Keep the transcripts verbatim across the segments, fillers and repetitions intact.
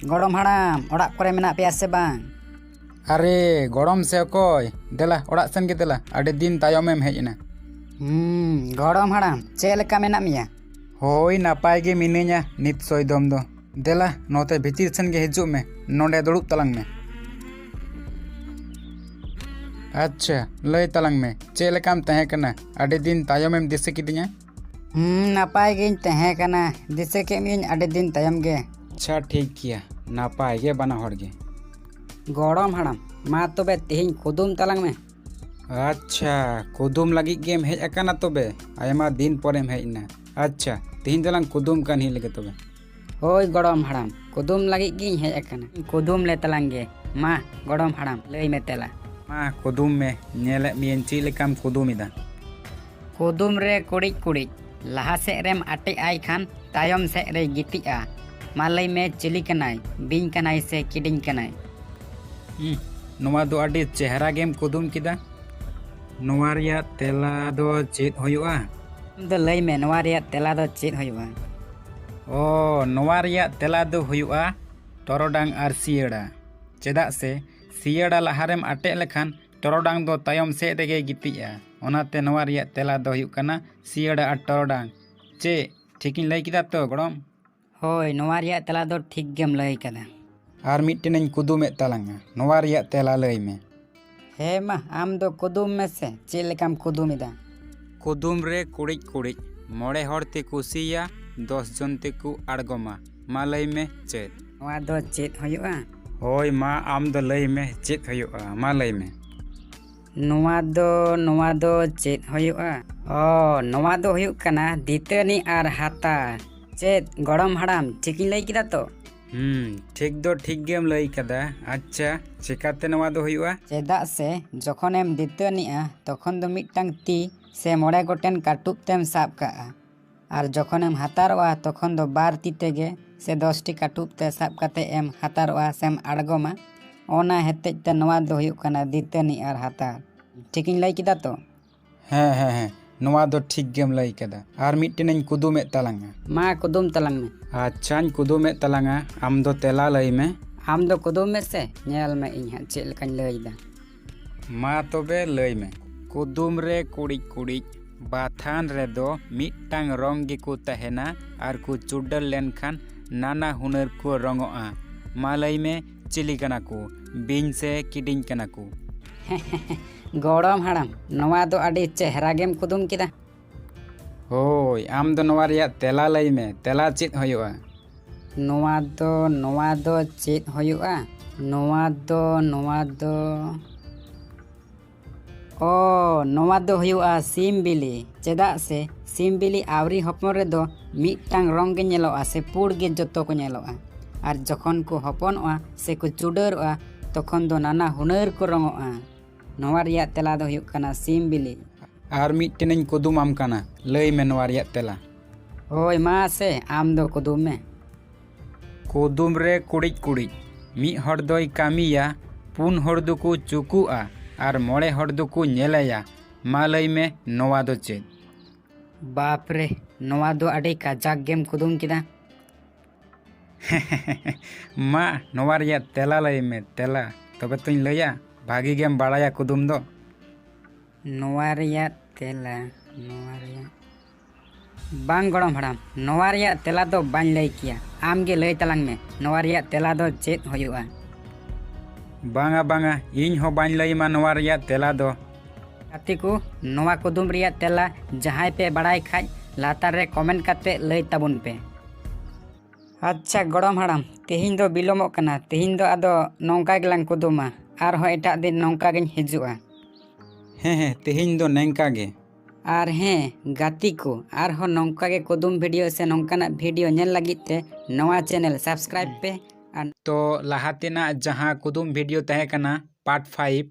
ᱜᱚᱲᱚᱢ ᱦᱟᱲᱟᱢ, ᱚᱲᱟᱜ ᱠᱚᱨᱮ ᱢᱮᱱᱟᱜ ᱯᱮᱭᱟ ᱥᱮ ᱵᱟᱝ? ᱟᱨᱮ ᱜᱚᱲᱚᱢ ᱥᱮ ᱚᱠᱚᱭ, ᱫᱮᱞᱟ ᱚᱲᱟᱜ ᱥᱮᱱ ᱜᱮ ᱫᱮᱞᱟ, ᱟᱹᱰᱤ ᱫᱤᱱ ᱛᱟᱭᱚᱢᱮᱢ ᱦᱮᱡ ᱮᱱᱟ᱾ ᱦᱩᱸ, ᱜᱚᱲᱚᱢ ᱦᱟᱲᱟᱢ, ᱪᱮᱫ ᱞᱮᱠᱟ ᱢᱮᱱᱟᱜ ᱢᱮᱭᱟ? ᱦᱳᱭ, ᱱᱟᱯᱟᱭ ᱜᱮ ᱢᱤᱱᱟᱹᱧᱟ ᱱᱤᱛ ᱥᱚᱭᱫᱚᱢ ᱫᱚ᱾ ᱫᱮᱞᱟ ᱱᱚᱛᱮ ᱵᱷᱤᱛᱤᱨ ᱥᱮᱱ ᱜᱮ ᱦᱤᱡᱩᱜ ᱢᱮ, ᱱᱚᱰᱮ ᱫᱩᱲᱩᱵ ᱛᱟᱞᱟᱝ ᱢᱮ᱾ ᱟᱪᱪᱷᱟ, ᱞᱟᱹᱭ ᱛᱟᱞᱟᱝ ᱢᱮ, ᱪᱮᱫ ᱞᱮᱠᱟᱢ ᱛᱟᱦᱮᱸ ᱠᱟᱱᱟ? ᱟᱹᱰᱤ ᱫᱤᱱ ᱛᱟᱭᱚᱢᱮᱢ ᱫᱤᱥᱟᱹ ᱠᱤᱫᱤᱧᱟ᱾ ᱦᱩᱸ, ᱱᱟᱯᱟᱭ ᱜᱤᱧ ᱛᱟᱦᱮᱸ ᱠᱟᱱᱟ, ᱫᱤᱥᱟᱹ ᱠᱮᱫ ᱢᱤᱭᱟᱹᱧ ᱟᱹᱰᱤ ᱫᱤᱱ ᱛᱟᱭᱚᱢ ᱜᱮ᱾ ᱟᱪᱪᱷᱟ, ᱴᱷᱤᱠ ᱜᱮᱭᱟ, ᱱᱟᱯᱟᱭ ᱜᱮ ᱵᱟᱱᱟ ᱦᱚᱲ ᱜᱮ᱾ ᱜᱚᱲᱚᱢ ᱦᱟᱲᱟᱢ, ᱢᱟ ᱛᱚᱵᱮ ᱛᱮᱦᱮᱧ ᱠᱩᱫᱩᱢ ᱛᱟᱞᱟᱝ ᱢᱮ᱾ ᱟᱪᱪᱷᱟ, ᱠᱩᱫᱩᱢ ᱞᱟᱹᱜᱤᱫ ᱜᱮᱢ ᱦᱮᱡ ᱟᱠᱟᱱᱟ ᱛᱚᱵᱮ? ᱟᱭᱢᱟ ᱫᱤᱱ ᱯᱚᱨᱮᱢ ᱦᱮᱡ ᱮᱱᱟ᱾ ᱟᱪᱪᱷᱟ, ᱛᱮᱦᱮᱧ ᱫᱚᱞᱟᱝ ᱠᱩᱫᱩᱢ ᱠᱟᱹᱦᱱᱤ ᱞᱮᱜᱮ ᱛᱚᱵᱮ᱾ ᱦᱳᱭ ᱜᱚᱲᱚᱢ ᱦᱟᱲᱟᱢ, ᱠᱩᱫᱩᱢ ᱞᱟᱹᱜᱤᱫ ᱜᱤᱧ ᱦᱮᱡ ᱟᱠᱟᱱᱟ᱾ ᱠᱩᱫᱩᱢ ᱞᱮ ᱛᱟᱞᱟᱝ ᱜᱮ᱾ ᱢᱟ ᱜᱚᱲᱚᱢ ᱦᱟᱲᱟᱢ, ᱞᱟᱹᱭ ᱢᱮ ᱛᱮᱞᱟ᱾ ᱢᱟ ᱠᱩᱫᱩᱢ ᱢᱮ, ᱧᱮᱞᱮᱫ ᱢᱤᱭᱟᱹᱧ ᱪᱮᱫ ᱞᱮᱠᱟᱢ ᱠᱩᱫᱩᱢ ᱮᱫᱟ᱾ ᱠᱩᱫᱩᱢ ᱨᱮ ᱠᱩᱲᱤᱫ ᱠᱩᱲᱤᱫ, ᱞᱟᱦᱟ ᱥᱮᱫ ᱨᱮᱢ ᱟᱴᱮᱫ ᱟᱭ ᱠᱷᱟᱱ ᱛᱟᱭᱚᱢ ᱥᱮᱫ ᱨᱮᱭ ᱜᱤᱛᱤᱡᱼᱟ᱾ ᱢᱟ ᱞᱟᱹᱭ ᱢᱮ, ᱪᱤᱞᱤ ᱠᱟᱱᱟᱭ? ᱵᱤᱧ ᱠᱟᱱᱟᱭ ᱥᱮ ᱠᱤᱰᱤᱧ ᱠᱟᱱᱟᱭ? ᱦᱩᱸ, ᱱᱚᱣᱟ ᱫᱚ ᱟᱹᱰᱤ ᱪᱮᱦᱨᱟ ᱜᱮᱢ ᱠᱩᱫᱩᱢ ᱠᱮᱫᱟ᱾ ᱱᱚᱣᱟ ᱨᱮᱭᱟᱜ ᱛᱮᱞᱟ ᱫᱚ ᱪᱮᱫ ᱦᱩᱭᱩᱜᱼᱟ? ᱟᱢ ᱫᱚ ᱞᱟᱹᱭ ᱢᱮ, ᱱᱚᱣᱟ ᱨᱮᱭᱟᱜ ᱛᱮᱞᱟ ᱫᱚ ᱪᱮᱫ ᱦᱩᱭᱩᱜᱼᱟ? ᱚ, ᱱᱚᱣᱟ ᱨᱮᱭᱟᱜ ᱛᱮᱞᱟ ᱫᱚ ᱦᱩᱭᱩᱜᱼᱟ ᱴᱚᱨᱚᱰᱟᱝ ᱟᱨ ᱥᱤᱭᱟᱹᱲᱟ᱾ ᱪᱮᱫᱟᱜ ᱥᱮ ᱥᱤᱭᱟᱹᱲᱟ ᱞᱟᱦᱟᱨᱮᱢ ᱟᱴᱮᱫ ᱞᱮᱠᱷᱟᱱ ᱴᱚᱨᱚᱰᱟᱝ ᱫᱚ ᱛᱟᱭᱚᱢ ᱥᱮᱫ ᱨᱮᱜᱮᱭ ᱜᱤᱛᱤᱡᱼᱟ᱾ ᱚᱱᱟᱛᱮ ᱱᱚᱣᱟ ᱨᱮᱭᱟᱜ ᱛᱮᱞᱟ ᱫᱚ ᱦᱩᱭᱩᱜ ᱠᱟᱱᱟ ᱥᱤᱭᱟᱹᱲᱟ ᱟᱨ ᱴᱚᱨᱚᱰᱟᱝ᱾ ᱪᱮᱫ ᱴᱷᱤᱠᱤᱧ ᱞᱟᱹᱭ ᱠᱮᱫᱟ ᱛᱚ ᱜᱚᱲᱚᱢ? ᱦᱳᱭ, ᱱᱚᱣᱟ ᱨᱮᱭᱟᱜ ᱛᱮᱞᱟ ᱫᱚ ᱴᱷᱤᱠ ᱜᱮᱢ ᱞᱟᱹᱭ ᱠᱟᱫᱟ᱾ ᱟᱨ ᱢᱤᱫᱴᱮᱱᱤᱧ ᱠᱩᱫᱩᱢᱮᱫ ᱛᱟᱞᱟᱝᱟ, ᱱᱚᱣᱟ ᱨᱮᱭᱟᱜ ᱛᱮᱞᱟ ᱞᱟᱹᱭ ᱢᱮ᱾ ᱦᱮᱸ ᱢᱟ, ᱟᱢ ᱫᱚ ᱠᱩᱫᱩᱢ ᱢᱮᱥᱮ, ᱪᱮᱫ ᱞᱮᱠᱟᱢ ᱠᱩᱫᱩᱢ ᱮᱫᱟ? ᱠᱩᱫᱩᱢ ᱨᱮ ᱠᱩᱲᱤᱫ ᱠᱩᱲᱤᱫ, ᱢᱚᱬᱮ ᱦᱚᱲ ᱛᱮᱠᱚ ᱥᱤᱭᱟ, ᱫᱚᱥ ᱡᱚᱱ ᱛᱮᱠᱚ ᱟᱬᱜᱚᱢᱟ᱾ ᱢᱟ ᱞᱟᱹᱭ ᱢᱮ ᱪᱮᱫ? ᱱᱚᱣᱟ ᱫᱚ ᱪᱮᱫ ᱦᱩᱭᱩᱜᱼᱟ? ᱦᱳᱭ, ᱢᱟ ᱟᱢ ᱫᱚ ᱞᱟᱹᱭ ᱢᱮ ᱪᱮᱫ ᱦᱩᱭᱩᱜᱼᱟ, ᱢᱟ ᱞᱟᱹᱭ ᱢᱮ᱾ ᱱᱚᱣᱟ ᱫᱚ, ᱱᱚᱣᱟ ᱫᱚ ᱪᱮᱫ ᱦᱩᱭᱩᱜᱼᱟ? ᱚ, ᱱᱚᱣᱟ ᱫᱚ ᱦᱩᱭᱩᱜ ᱠᱟᱱᱟ ᱫᱤᱛᱟᱹᱱᱤ ᱟᱨ ᱦᱟᱛᱟᱨ᱾ ᱪᱮᱫ ᱜᱚᱲᱚᱢ ᱦᱟᱲᱟᱢ, ᱴᱷᱤᱠᱤᱧ ᱞᱟᱹᱭ ᱠᱮᱫᱟ ᱛᱚ? ᱦᱩᱸ, ᱴᱷᱤᱠ ᱫᱚ ᱴᱷᱤᱠ ᱜᱮᱢ ᱞᱟᱹᱭ ᱠᱟᱫᱟ᱾ ᱟᱪᱪᱷᱟ, ᱪᱮᱠᱟᱛᱮ ᱱᱚᱣᱟ ᱫᱚ ᱦᱩᱭᱩᱜᱼᱟ? ᱪᱮᱫᱟᱜ ᱥᱮ ᱡᱚᱠᱷᱚᱱᱮᱢ ᱫᱤᱛᱟᱹᱱᱤᱜᱼᱟ, ᱛᱚᱠᱷᱚᱱ ᱫᱚ ᱢᱤᱫᱴᱟᱝ ᱛᱤ ᱥᱮ ᱢᱚᱬᱮ ᱜᱚᱴᱮᱱ ᱠᱟᱹᱴᱩᱵ ᱛᱮᱢ ᱥᱟᱵ ᱠᱟᱜᱼᱟ᱾ ᱟᱨ ᱡᱚᱠᱷᱚᱱᱮᱢ ᱦᱟᱛᱟᱨᱚᱜᱼᱟ, ᱛᱚᱠᱷᱚᱱ ᱫᱚ ᱵᱟᱨ ᱛᱤ ᱛᱮᱜᱮ ᱥᱮ ᱫᱚᱥᱴᱤ ᱠᱟᱹᱴᱩᱵ ᱛᱮ ᱥᱟᱵ ᱠᱟᱛᱮ ᱮᱢ ᱦᱟᱛᱟᱨᱚᱜᱼᱟ ᱥᱮᱢ ᱟᱬᱜᱚᱢᱟ᱾ ᱚᱱᱟ ᱦᱚᱛᱮᱡ ᱛᱮ ᱱᱚᱣᱟ ᱫᱚ ᱦᱩᱭᱩᱜ ᱠᱟᱱᱟ ᱫᱤᱛᱟᱹᱱᱤ ᱟᱨ ᱦᱟᱛᱟᱨ᱾ ᱴᱷᱤᱠᱤᱧ ᱞᱟᱹᱭ ᱠᱮᱫᱟ ᱛᱚ? ᱦᱮᱸ, ᱦᱮᱸ, ᱦᱮᱸ᱾ ᱱᱚᱣᱟ ᱫᱚ ᱴᱷᱤᱠ ᱜᱮᱢ ᱞᱟᱹᱭ ᱠᱟᱫᱟ᱾ ᱟᱨ ᱢᱤᱫᱴᱮᱱᱤᱧ ᱠᱩᱫᱩᱢᱮᱫ ᱛᱟᱞᱟᱝᱟ᱾ ᱢᱟ ᱠᱩᱫᱩᱢ ᱛᱟᱞᱟᱝ ᱢᱮ᱾ ᱟᱪᱪᱷᱟᱧ ᱠᱩᱫᱩᱢᱮᱫ ᱛᱟᱞᱟᱝᱟ, ᱟᱢ ᱫᱚ ᱛᱮᱞᱟ ᱞᱟᱹᱭ ᱢᱮ᱾ ᱟᱢ ᱫᱚ ᱠᱩᱫᱩᱢ ᱢᱮ ᱥᱮ, ᱧᱮᱞ ᱢᱮ ᱤᱧ ᱦᱟᱸᱜ ᱪᱮᱫ ᱞᱮᱠᱟᱧ ᱞᱟᱹᱭ ᱮᱫᱟ᱾ ᱢᱟ ᱛᱚᱵᱮ ᱞᱟᱹᱭ ᱢᱮ᱾ ᱠᱩᱫᱩᱢ ᱨᱮ ᱠᱩᱲᱤᱫ ᱠᱩᱲᱤᱫ, ᱵᱟᱛᱷᱟᱱ ᱨᱮᱫᱚ ᱢᱤᱫᱴᱟᱝ ᱨᱚᱝ ᱜᱮᱠᱚ ᱛᱟᱦᱮᱱᱟ ᱟᱨ ᱠᱚ ᱪᱩᱰᱟᱹᱨ ᱞᱮᱱᱠᱷᱟᱱ ᱱᱟᱱᱟ ᱦᱩᱱᱟᱹᱨ ᱠᱚ ᱨᱚᱝᱚᱜᱼᱟ᱾ ᱢᱟ ᱞᱟᱹᱭ ᱢᱮ, ᱪᱤᱞᱤ ᱠᱟᱱᱟ ᱠᱚ? ᱵᱤᱧ ᱥᱮ ᱠᱤᱰᱤᱧ ᱠᱟᱱᱟ ᱠᱚ? ᱜᱚᱲᱚᱢ ᱦᱟᱲᱟᱢ, ᱱᱚᱣᱟ ᱫᱚ ᱟᱹᱰᱤ ᱪᱮᱦᱨᱟ ᱜᱮᱢ ᱠᱩᱫᱩᱢ ᱠᱮᱫᱟ᱾ ᱦᱳᱭ, ᱟᱢ ᱫᱚ ᱱᱚᱣᱟ ᱨᱮᱭᱟᱜ ᱛᱮᱞᱟ ᱞᱟᱹᱭ ᱢᱮ, ᱛᱮᱞᱟ ᱪᱮᱫ ᱦᱩᱭᱩᱜᱼᱟ? ᱱᱚᱣᱟ ᱫᱚ, ᱱᱚᱣᱟ ᱫᱚ ᱪᱮᱫ ᱦᱩᱭᱩᱜᱼᱟ? ᱱᱚᱣᱟ ᱫᱚ, ᱱᱚᱣᱟ ᱫᱚ, ᱚ, ᱱᱚᱣᱟ ᱫᱚ ᱦᱩᱭᱩᱜᱼᱟ ᱥᱤᱢ ᱵᱤᱞᱤ᱾ ᱪᱮᱫᱟᱜ ᱥᱮ ᱥᱤᱢ ᱵᱤᱞᱤ ᱟᱹᱣᱨᱤ ᱦᱚᱯᱚᱱ ᱨᱮᱫᱚ ᱢᱤᱫᱴᱟᱝ ᱨᱚᱝ ᱜᱮ ᱧᱮᱞᱚᱜᱼᱟ ᱥᱮ ᱯᱩᱲ ᱜᱮ ᱡᱚᱛᱚ ᱠᱚ ᱧᱮᱞᱚᱜᱼᱟ᱾ ᱟᱨ ᱡᱚᱠᱷᱚᱱ ᱠᱚ ᱦᱚᱯᱚᱱᱚᱜᱼᱟ ᱥᱮ ᱠᱚ ᱪᱩᱰᱟᱹᱨᱚᱜᱼᱟ, ᱛᱚᱠᱷᱚᱱ ᱫᱚ ᱱᱟᱱᱟ ᱦᱩᱱᱟᱹᱨ ᱠᱚ ᱨᱚᱝᱚᱜᱼᱟ᱾ ᱱᱚᱣᱟ ᱨᱮᱭᱟᱜ ᱛᱮᱞᱟ ᱫᱚ ᱦᱩᱭᱩᱜ ᱠᱟᱱᱟ ᱥᱤᱢ ᱵᱤᱞᱤ᱾ ᱟᱨ ᱢᱤᱫᱴᱮᱱᱤᱧ ᱠᱩᱫᱩᱢᱟᱢ ᱠᱟᱱᱟ, ᱞᱟᱹᱭ ᱢᱮ ᱱᱚᱣᱟ ᱨᱮᱭᱟᱜ ᱛᱮᱞᱟ᱾ ᱦᱳᱭ, ᱢᱟ ᱥᱮ, ᱟᱢ ᱫᱚ ᱠᱩᱫᱩᱢ ᱢᱮ᱾ ᱠᱩᱫᱩᱢ ᱨᱮ ᱠᱩᱲᱤᱫ ᱠᱩᱲᱤᱫ, ᱢᱤᱫ ᱦᱚᱲ ᱫᱚᱭ ᱠᱟᱹᱢᱤᱭᱟ, ᱯᱩᱱ ᱦᱚᱲ ᱫᱚᱠᱚ ᱪᱩᱠᱩᱜᱼᱟ ᱟᱨ ᱢᱚᱬᱮ ᱦᱚᱲ ᱫᱚᱠᱚ ᱧᱮᱞᱮᱭᱟ᱾ ᱢᱟ ᱞᱟᱹᱭ ᱢᱮ, ᱱᱚᱣᱟ ᱫᱚ ᱪᱮᱫ? ᱵᱟᱯ ᱨᱮ, ᱱᱚᱣᱟ ᱫᱚ ᱟᱹᱰᱤ ᱠᱟᱡᱟᱠ ᱜᱮᱢ ᱠᱩᱫᱩᱢ ᱠᱮᱫᱟ᱾ ᱢᱟ, ᱱᱚᱣᱟ ᱨᱮᱭᱟᱜ ᱛᱮᱞᱟ ᱞᱟᱹᱭ ᱢᱮ, ᱛᱮᱞᱟ᱾ ᱛᱚᱵᱮ ᱛᱚᱧ ᱞᱟᱹᱭᱟ, ᱵᱷᱟᱜᱤ ᱜᱮᱢ ᱵᱟᱲᱟᱭᱟ ᱠᱩᱫᱩᱢ ᱫᱚ᱾ ᱱᱚᱣᱟ ᱨᱮᱭᱟᱜ ᱛᱮᱞᱟ, ᱱᱚᱣᱟ ᱨᱮᱭᱟᱜ, ᱵᱟᱝ ᱜᱚᱲᱚᱢ ᱦᱟᱲᱟᱢ, ᱱᱚᱣᱟ ᱨᱮᱭᱟᱜ ᱛᱮᱞᱟ ᱫᱚ ᱵᱟᱹᱧ ᱞᱟᱹᱭ ᱠᱮᱭᱟ᱾ ᱟᱢ ᱜᱮ ᱞᱟᱹᱭ ᱛᱟᱞᱟᱝ ᱢᱮ, ᱱᱚᱣᱟ ᱨᱮᱭᱟᱜ ᱛᱮᱞᱟ ᱫᱚ ᱪᱮᱫ ᱦᱩᱭᱩᱜᱼᱟ? ᱵᱟᱝᱟ, ᱵᱟᱝᱟ, ᱤᱧ ᱦᱚᱸ ᱵᱟᱹᱧ ᱞᱟᱹᱭ ᱟᱢᱟ ᱱᱚᱣᱟ ᱨᱮᱭᱟᱜ ᱛᱮᱞᱟ ᱫᱚ᱾ ᱜᱟᱛᱮ ᱠᱚ, ᱱᱚᱣᱟ ᱠᱩᱫᱩᱢ ᱨᱮᱭᱟᱜ ᱛᱮᱞᱟ ᱡᱟᱦᱟᱸᱭ ᱯᱮ ᱵᱟᱲᱟᱭ ᱠᱷᱟᱡ, ᱞᱟᱛᱟᱨ ᱨᱮ comment ᱠᱟᱛᱮ ᱞᱟᱹᱭ ᱛᱟᱵᱚᱱ ᱯᱮ᱾ ᱟᱪᱪᱷᱟ ᱜᱚᱲᱚᱢ ᱦᱟᱲᱟᱢ, ᱛᱮᱦᱮᱧ ᱫᱚ ᱵᱤᱞᱚᱢᱚᱜ ᱠᱟᱱᱟ᱾ ᱛᱮᱦᱮᱧ ᱫᱚ ᱟᱫᱚ ᱱᱚᱝᱠᱟ ᱜᱮᱞᱟᱝ ᱠᱩᱫᱩᱢᱟ, ᱟᱨᱦᱚᱸ ᱮᱴᱟᱜ ᱫᱤᱱ ᱱᱚᱝᱠᱟ ᱜᱤᱧ ᱦᱤᱡᱩᱜᱼᱟ᱾ ᱦᱮᱸ, ᱦᱮᱸ, ᱛᱮᱦᱮᱧ ᱫᱚ ᱱᱮᱝᱠᱟ ᱜᱮ᱾ ᱟᱨ ᱦᱮᱸ ᱜᱟᱛᱮ ᱠᱚ, ᱟᱨᱦᱚᱸ ᱱᱚᱝᱠᱟ ᱜᱮ ᱠᱩᱫᱩᱢ video ᱥᱮ ᱱᱚᱝᱠᱟᱱᱟᱜ video ᱧᱮᱞ ᱞᱟᱹᱜᱤᱫ ᱛᱮ ᱱᱚᱣᱟ channel subscribe ᱯᱮ᱾ ᱟᱨ ᱛᱚ ᱞᱟᱦᱟ ᱛᱮᱱᱟᱜ ᱡᱟᱦᱟᱸ ᱠᱩᱫᱩᱢ video ᱛᱟᱦᱮᱸ ᱠᱟᱱᱟ part five,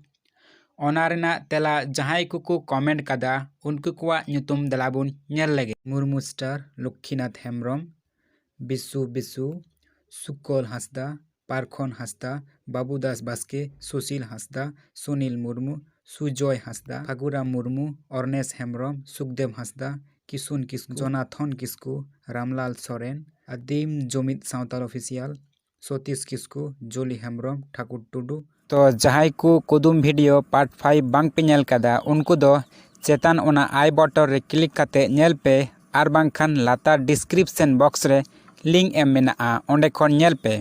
ᱚᱱᱟ ᱨᱮᱱᱟᱜ ᱛᱮᱞᱟ ᱡᱟᱦᱟᱸᱭ ᱠᱚᱠᱚ comment ᱠᱟᱫᱟ, ᱩᱱᱠᱩ ᱠᱚᱣᱟᱜ ᱧᱩᱛᱩᱢ ᱫᱮᱞᱟ ᱵᱚᱱ ᱧᱮᱞ ᱞᱮᱜᱮ᱾ ᱢᱩᱨᱢᱩ Star, ᱞᱚᱠᱠᱷᱤᱱᱟᱛᱷ ᱦᱮᱢᱵᱨᱚᱢ, ᱵᱤᱥᱩ ᱵᱤᱥᱩ, ᱥᱩᱠᱚᱞ ᱦᱟᱸᱥᱫᱟ, ᱯᱟᱨᱠᱷᱚᱱ ᱦᱟᱸᱥᱫᱟ, ᱵᱟᱵᱩ ᱫᱟᱥ ᱵᱟᱥᱠᱮ, ᱥᱩᱥᱤᱞ ᱦᱟᱸᱥᱫᱟ, ᱥᱩᱱᱤᱞ ᱢᱩᱨᱢᱩ, ᱥᱩᱡᱚᱭ ᱦᱟᱸᱥᱫᱟ, ᱯᱷᱟᱹᱜᱩᱨᱟᱢ ᱢᱩᱨᱢᱩ, ᱚᱨᱱᱮᱥ ᱦᱮᱢᱵᱨᱚᱢ, ᱥᱩᱠᱫᱮᱵ ᱦᱟᱸᱥᱫᱟ, ᱠᱤᱥᱩᱱ ᱠᱤᱥᱠᱩ, ᱡᱚᱱᱟᱛᱷᱚᱱ ᱠᱤᱥᱠᱩ, ᱨᱟᱢᱞᱟᱞ ᱥᱚᱨᱮᱱ, ᱟᱹᱫᱤᱢ ᱡᱩᱢᱤᱫ ᱥᱟᱶᱛᱟᱞ ᱚᱯᱷᱤᱥᱤᱭᱟᱞ, ᱥᱚᱛᱤᱥ ᱠᱤᱥᱠᱩ, ᱡᱚᱞᱤ ᱦᱮᱢᱵᱨᱚᱢ, ᱴᱷᱟᱠᱩᱨ ᱴᱩᱰᱩ᱾ ᱛᱚ ᱡᱟᱦᱟᱸᱭ ᱠᱚ ᱠᱩᱫᱩᱢ ᱵᱷᱤᱰᱤᱭᱳ ᱯᱟᱨᱴ ᱯᱷᱟᱭᱤᱵᱷ ᱵᱟᱝ ᱯᱮ ᱧᱮᱞ ᱠᱟᱫᱟ, ᱩᱱᱠᱩ ᱫᱚ ᱪᱮᱛᱟᱱ ᱚᱱᱟ ᱟᱭ ᱵᱚᱴᱚᱱ ᱨᱮ ᱠᱞᱤᱠ ᱠᱟᱛᱮ ᱧᱮᱞ ᱯᱮ, ᱟᱨ ᱵᱟᱝᱠᱷᱟᱱ ᱞᱟᱛᱟᱨ ᱰᱤᱥᱠᱨᱤᱯᱥᱚᱱ ᱵᱚᱠᱥ ᱨᱮ ᱞᱤᱝᱠ ᱮᱢ ᱢᱮᱱᱟᱜᱼᱟ, ᱚᱸᱰᱮ ᱠᱷᱚᱱ ᱧᱮᱞ ᱯᱮ᱾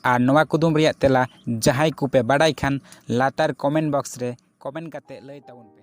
ᱟᱨ ᱱᱚᱣᱟ ᱠᱩᱫᱩᱢ ᱨᱮᱭᱟᱜ ᱛᱮᱞᱟ ᱡᱟᱦᱟᱸᱭ ᱠᱚᱯᱮ ᱵᱟᱲᱟᱭ ᱠᱷᱟᱱ ᱞᱟᱛᱟᱨ ᱠᱚᱢᱮᱱᱴ ᱵᱚᱠᱥ ᱨᱮ ᱠᱚᱢᱮᱱᱴ ᱠᱟᱛᱮ ᱞᱟᱹᱭ ᱛᱟᱵᱚᱱ ᱯᱮ᱾